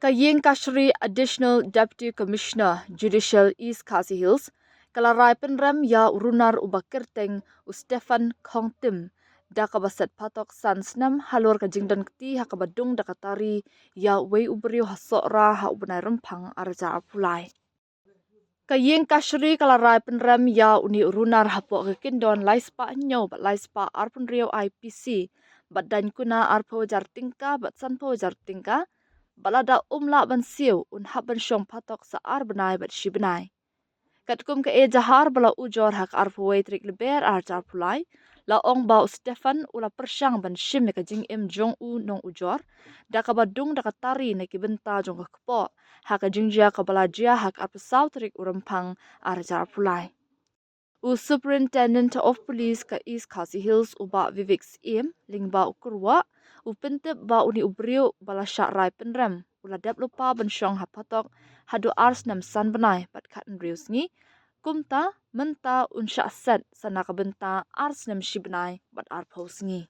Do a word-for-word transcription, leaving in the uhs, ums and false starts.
Ka Iingkashari Additional Deputy Commissioner Judicial East Khasi Hills ka la rai pynrem ïa u runar uba kyrteng u Stephen Khongtim da kaba set phatok san snem halor ka jingdon kti ha kaba dung da ka tari ïa uwei u briew ha Sohra ha u bnai Rymphang ar hajar arphew lai. Ka Iingkashari ka la rai pynrem ïa une u runar hapoh ka kyndon lai spah hynñiew bad lai spah arphew hynriew I P C bad daiñ kuna arphew hajar tyngka bad sanphew hajar tyngka bad lada um lah ban siew un hap ban shong phatok sa ar bnai bad shi bnai. Katkum ka ejahar ba la ujor ha ka arphew wei tarik Lber ar hajar arphew lai, la ong ba u Stephen u la pyrshang ban shim ïa ka jingim jong u nongujor da kaba dung da ka tari na ki bynta jong ka kpoh ha ka jingjia kaba la jia ha ka arphew saw tarik u Rymphang ar hajar arphew lai. U Superintendent of Police ka East Khasi Hills u Bah Vivek Syiem lyngba u kyrwoh u pyntip ba une u briew ba la shah rai pynrem u la dep lypa ban shong ha phatok haduh ar snem san bnai bad khathynriew sngi, kumta mynta un shah set sa na ka bynta ar snem shi bnai bad arphew sngi.